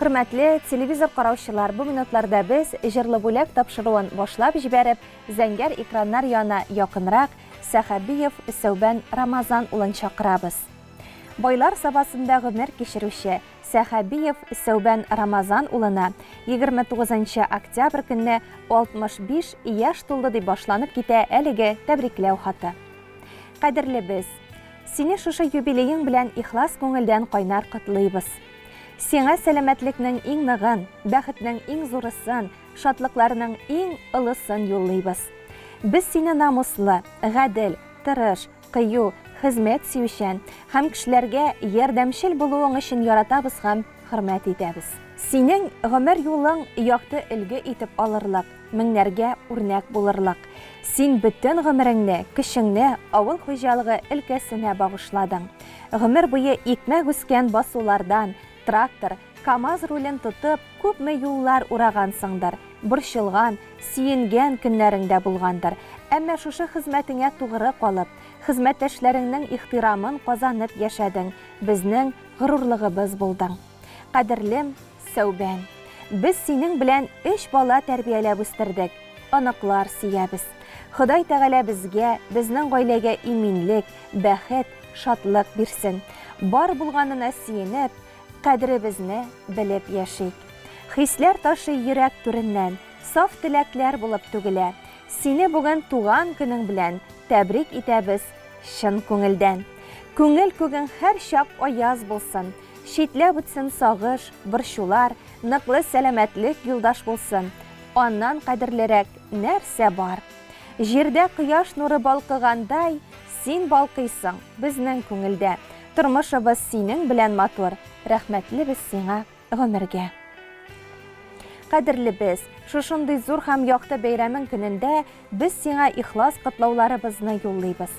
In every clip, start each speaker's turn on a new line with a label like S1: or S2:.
S1: Хөрмәтле телевизор караучылар, бу минутларда без Җырлы бүләк тапшыруын башлап җибәреп, зәңгәр экраннар янына якынрак Сәхәбиев Сәүбән Рамазан улын чакырабыз. Байлар Сабасында гомер кичерүче Сәхәбиев Сәүбән Рамазан улына 29 нчы октябрь көнне 65 яшь тулды дип башланып китә әлеге тәбрикләү хаты. Кадерлебез! Сине шушы юбилеең белән ихлас күңелдән кайнар котлыйбыз. Сиңа сәламәтлекнең иң ныгын, бәхетнең иң зурысын, шатлыкларның иң олысын юллыйбыз. Без сине намуслы, гадел, тырыш, кыю, хезмәт сөючән һәм кешеләргә ярдәмчел булуың өчен яратабыз һәм хөрмәт итәбез. Синең гомер юлың якты өлге итеп алырлык, меңнәргә үрнәк булырлык. Син бөтен гомереңне, көчеңне авыл хуҗалыгы өлкәсенә багышладың. Гомер буе икмәк үскән басулардан, трактор, КАМАЗ рулен тотып, күпме юллар урагансыңдыр, борчылган, сөенгән көннәрең дә булгандыр. Әмма шушы хезмәтеңә тугры калып, хезмәттәшләреңнең ихтирамын казанып яшәдең, безнең горурлыгыбыз булдың. Кадерлем, Сәүбән! Без синең белән өч бала тәрбияләп үстердек, оныклар сөябез. Ходай Тәгалә безгә, безнең гаиләгә иминлек, бәхет, шатлык бирсен. Бар булганына сөенеп, кадеребезне белеп яшик. Хисләр ташый йөрәк түреннән, саф теләкләр булып түгелә. Сине бүген туган көнең белән тәбрик итәбез чын күңелдән. Күңел күгең һәрчак аяз булсын, читләп үтсен сагыш, борчулар, ныклы сәламәтлек юлдаш булсын. Аннан кадерлерәк нәрсә бар? Җирдә кояш нуры балкыгандай, син балкыйсың безнең күңелдә. Тормышыбыз синең белән матур, рәхмәтлебез сиңа гомергә. Кадерлебез, шушындый зур һәм якты бәйрәмең көнендә без сиңа ихлас котлауларыбызны юллыйбыз.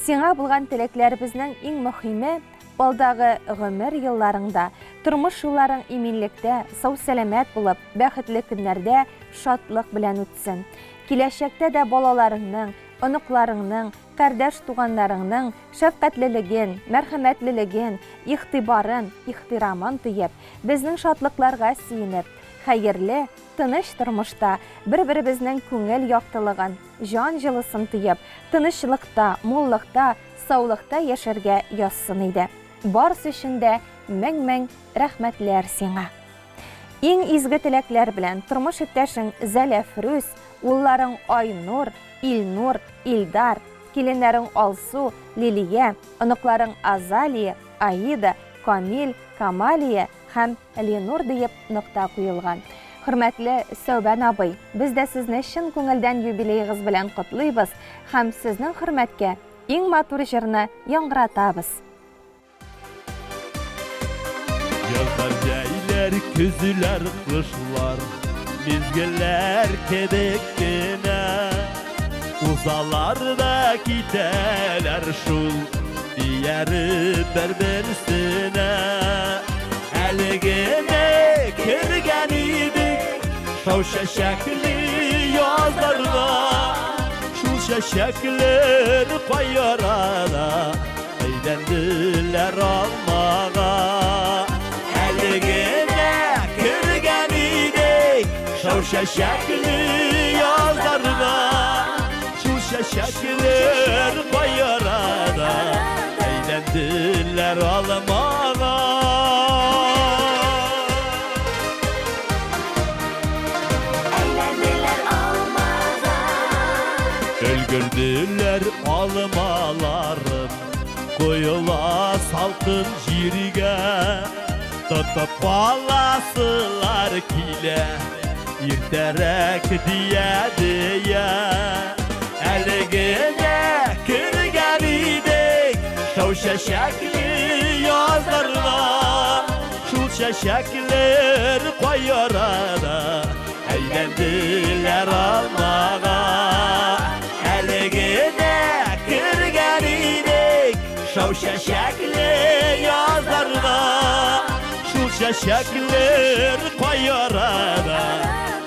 S1: Сиңа булган теләкләребезнең иң мөһиме, алдагы гомер елларыңда, тормыш юлларың иминлектә, сау-сәламәт булып, бәхетле көннәрдә шатлык белән үтсен. Киләчәктә дә балаларыңның, оныкларыңның, кардәш-туганнарыңның шәфкатьлелеген, мәрхәмәтлелеген, игътибарын, ихтирамын тоеп, безнең шатлыкларга сөенеп, хәерле, тыныч тормышта бер-беребезнең күңел яктылыгын, җан җылысын тоеп, тынычлыкта, муллыкта, саулыкта яшәргә язсын иде. Барысы өчен дә мең-мең рәхмәтләр сиңа. Иң изге теләкләр белән тормыш иптәшең Зәләфрүз, улларың Айнур, Илнур, Илдар, киленнәрең Алсу, Лилия, оныкларың Азалия, Аида, Камил, Камалия һәм Ленур диеп нокта куелган. Хөрмәтле Сәүбән абый, без дә сезне чын күңелдән юбилеегыз белән котлыйбыз һәм сезнең хөрмәткә иң матур җырны яңгыратабыз.
S2: Язлар, җәйләр, көзләр, кышлар Мизгелләр кебек кенә Узалар да китәләр шул Ияреп бер-берсенә Әле генә кергән идек Шау чәчәкле язларга Шул чәчәкләр кай арада Әйләнделәр алмага. Әле генә кергән идек шау чәчәкле язларга. Шул чәчәкләр кай арада әйләнделәр алмага.
S3: Әйләнделәр алмага.
S2: Өлгерделәр алмаларым, Коела салкын җиргә. Тотып каласылар килә, Иртәрәк дия-дия. Әле генә кергән идек Шау чәчәкле язларга. Шул чәчәкләр кай арада Әйләнделәр алмага. Әле генә кергән идек Шау чәчәкле язларга. Шул чәчәкләр кай арада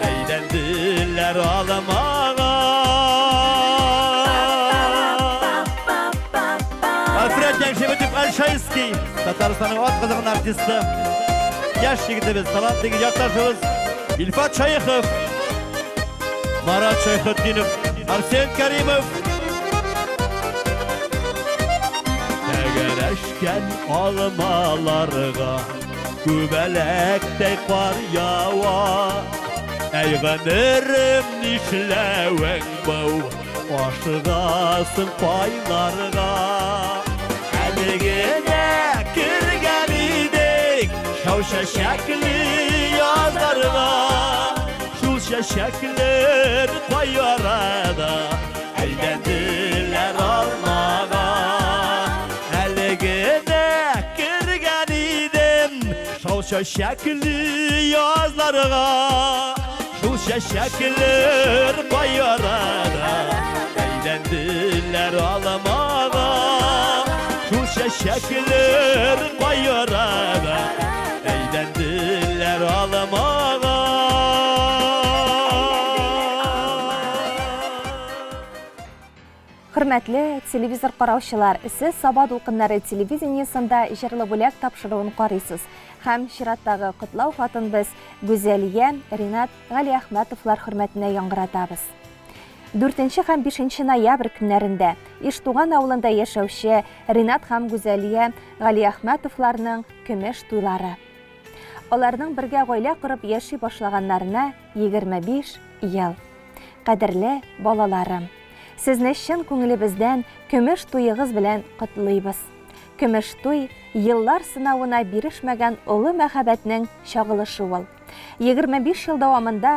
S2: Әйләнделәр алмага. Альфред Яңшиметов Альшайский, Татарстанның атказанган артисты. Яшь егетебез, талантлы якташыбыз Илфат Шәехов, Марат Шәйхетдинов, Арсен Каримов. Тәгәрәшкән алмаларга күбәләктәй кар ява. Әй гомерем, нишләвең бу? Ашыгасың кайларга? Әле генә кергән идек шау чәчәкле язларга. Шул чәчәкләр кай арада әйләнделәр алмага. Әле генә кергән идем шау чәчәкле язларга. Шул чәчәкләр кай арада әйләнделәр алмага. Шул чәчәкләр кай арада әйләнделәр алмага.
S1: Хөрмәтле телевизор караучылар, сез Саба дулкыннары телевидениесында Җырлы бүләк тапшыруын карыйсыз. Һәм чираттагы котлау хатын без Гүзәлия, Ринат Галиәхмәтовлар хөрмәтенә яңгыратабыз. 4 һәм 5 ноябрь көннәрендә Иштуган авылында яшәүче Ринат һәм Гүзәлия Галиәхмәтовларның көмеш туйлары. Аларның бергә гаилә корып яши башлаганнарына 25 ел. Кадерле балаларым! Сезне чын күңелебездән көмеш туегыз белән котлыйбыз. Көмеш туй, еллар сынавына бирешмәгән олы мәхәббәтнең чагылышы ул. 25 ел дәвамында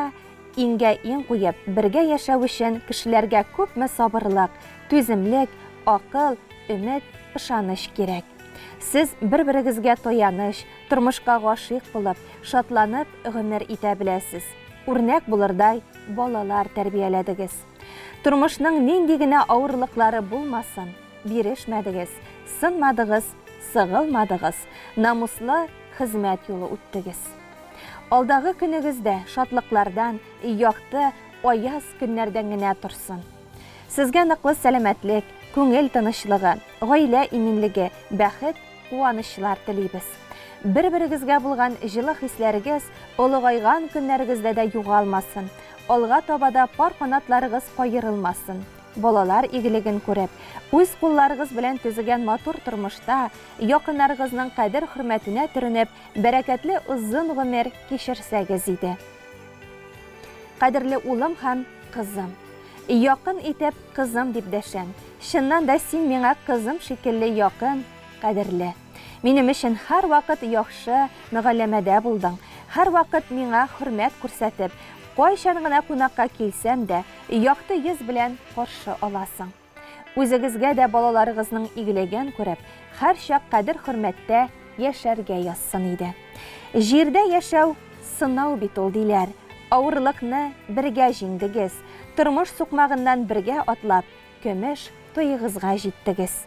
S1: иңгә-иң куеп, бергә яшәү өчен кешеләргә күпме сабырлык, түземлек, акыл, өмет, ышаныч кирәк. Сез бер-берегезгә таяныч, тормышка гашыйк булып, шатланып гомер итә беләсез. Үрнәк булырдай балалар тәрбияләдегез. Тормышның нинди генә авырлыклары булмасын, бирешмәдегез, сынмадыгыз, сыгылмадыгыз, намуслы хезмәт юлы үттегез. Алдагы көнегез дә шатлыклардан, якты, аяз көннәрдән генә торсын. Сезгә ныклы сәламәтлек, күңел тынычлыгы, гаилә иминлеге, бәхет, куанычлар телибез. Бер-берегезгә булган җылы хисләрегез олыгайган көннәрегездә дә югалмасын, алга таба да пар канатларыгыз каерылмасын. Балалар игелеген күреп, үз кулларыгыз белән төзегән матур тормышта, якыннарыгызның кадер-хөрмәтенә төренеп, бәрәкәтле озын гомер кичерсәгез иде. Кадерле улым һәм кызым! Якын итеп кызым дип дәшәм. Чыннан да син миңа кызым шикелле якын, кадерле. Минем өчен һәрвакыт яхшы мөгалләмәдә булдың, һәрвакыт миңа хөрмәт күрсәтеп, кайчан гына кунакка килсәм дә, якты йөз белән каршы аласың. Үзегезгә дә балаларыгызның игелеген күреп, һәрчак кадер-хөрмәттә яшәргә язсын иде. Җирдә яшәү сынау бит ул, диләр. Авырлыкны бергә җиңдегез, тормыш сукмагыннан бергә атлап, көмеш туегызга җиттегез.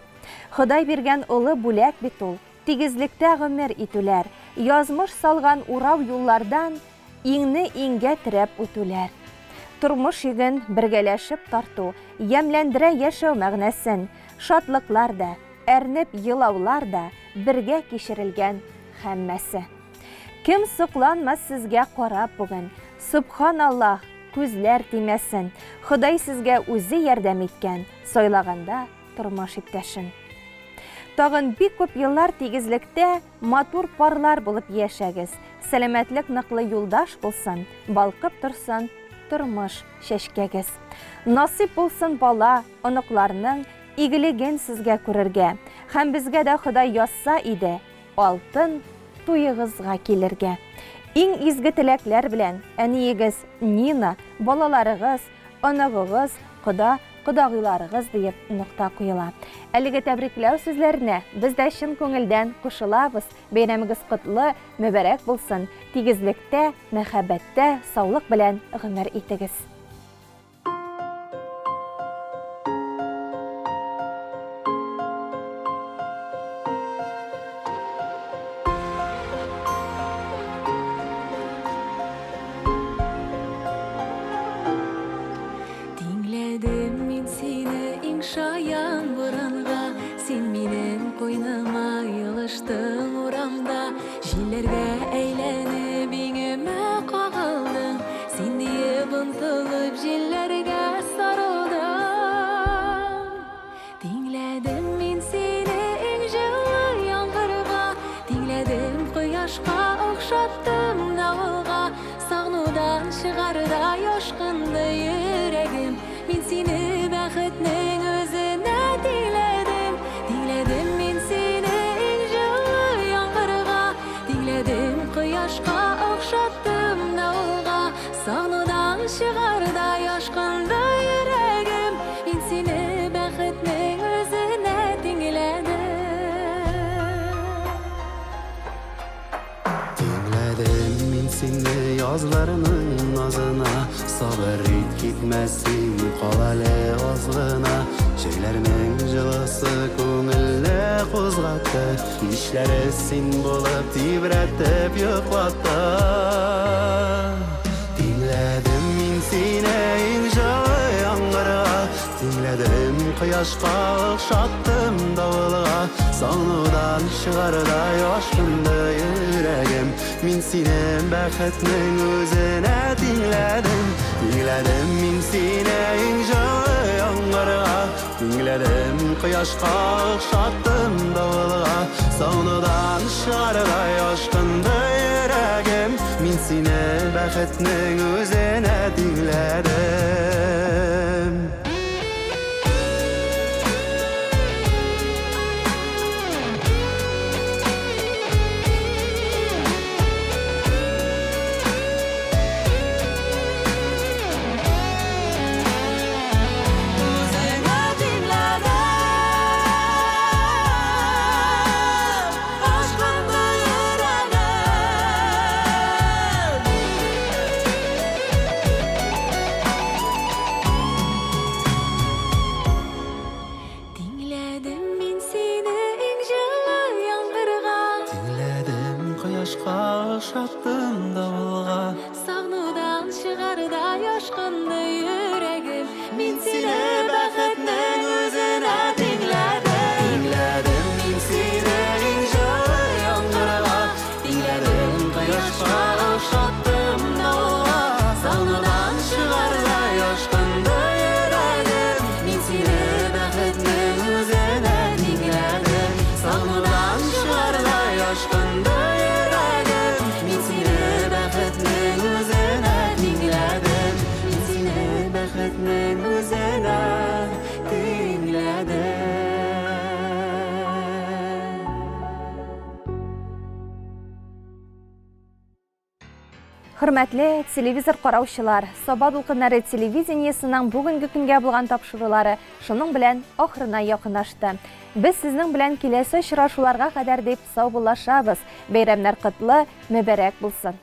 S1: Ходай биргән олы бүләк бит ул, тигезлектә гомер итүләр, язмыш салган урау юллардан иңне иңгә терәп үтүләр. Тормыш йөген бергәләшеп тарту, ямьләндерә яшәү мәгънәсен, шатлыклар да, әрнеп елаулар да бергә кичерелгән һәммәсе. Кем сокланмас сезгә карап бүген, Сөбханаллаһ, күзләр тимәсен, Ходай сезгә үзе ярдәм иткән, сайлаганда тормыш иптәшен. Тагын бик күп еллар тигезлектә матур парлар булып яшәгез, сәламәтлек ныклы юлдаш булсын, балкып торсын тормыш чәчкәгез. Насыйп булсын бала, оныкларның игелеген сезгә күрергә, һәм безгә дә Ходай язса иде, алтын туегызга килергә. Иң изге теләкләр белән, әниегез Нина, балаларыгыз, оныгыгыз, кода, кодагыйларыгыз диеп нокта куела. Әлеге тәбрикләү сүзләренә без дә чын күңелдән кушылабыз. Бәйрәмегез котлы, мөбарәк булсын, тигезлектә, мәхәббәттә, саулык белән гомер итегез.
S3: Тиңләдем мин сине иң шаян буранга, Син минем куйныма елыштың урамда, Җилләргә әйләндең. Кояшка охшаттым давылга, Сагынудан чыгардай ашкынды йөрәгем. Мин сине бәхетнең үзенә тиңләдем. Тиңләдем мин сине иң җылы яңгырга, Тиңләдем кояшка, охшаттым давылга. Сагынудан чыгардай ашкынды йөрәгем. Мин сине бәхетнең үзенә тиңләдем.
S4: Тиңләдем мин сине язларның назына. Сабыр ит, китмә син, кал әле аз гына. Җәйләрнең җылысы күңелне кузгатты, Кичләре син булып тибрәтеп йоклатты. Тиңләдем мин сине иң җылы яңгырга, Тиңләдем кояшка, охшаттым давылга. Сагынудан чыгардай ашкынды йөрәгем. Мин сине бәхетнең үзенә тиңләдем. Тиңләдем мин сине иң җылы яңгырга, Тиңләдем кояшка, охшаттым давылга. Сагынудан чыгардай ашкынды йөрәгем. Мин сине бәхетнең үзенә тиңләдем.
S3: Үзеңә тиңләдем, ашкынды йөрәгем. Тиңләдем мин сине иң җылы яңгырга.
S4: Тиңләдем кояшка, охшаттым давылга.
S3: Сагынудан чыгардай ашкынды йөрәгем. Мин сине бәхетнең үзенә тиңләдем.
S4: Тиңләдем мин сине иң җылы яңгырга, Тиңләдем кояшка, охшаттым давылга. Сагынудан чыгардай ашкынды йөрәгем. Мин сине бәхетнең үзенә тиңләдем. Сагынудан чыгардай ашкынды йөрәгем. Мин сине бәхетнең үзенә тиңләдем. Мин сине бәхетнең үзенә тиңләдем.
S1: Хөрмәтле телевизор караучылар, Саба дулкыннары телевидениесының бүгенге көнгә булган тапшырулары шуның белән ахырына якынлашты. Без сезнең белән киләсе очрашуларга кадәр дип саубуллашабыз. Бәйрәмнәр котлы, мөбарәк булсын.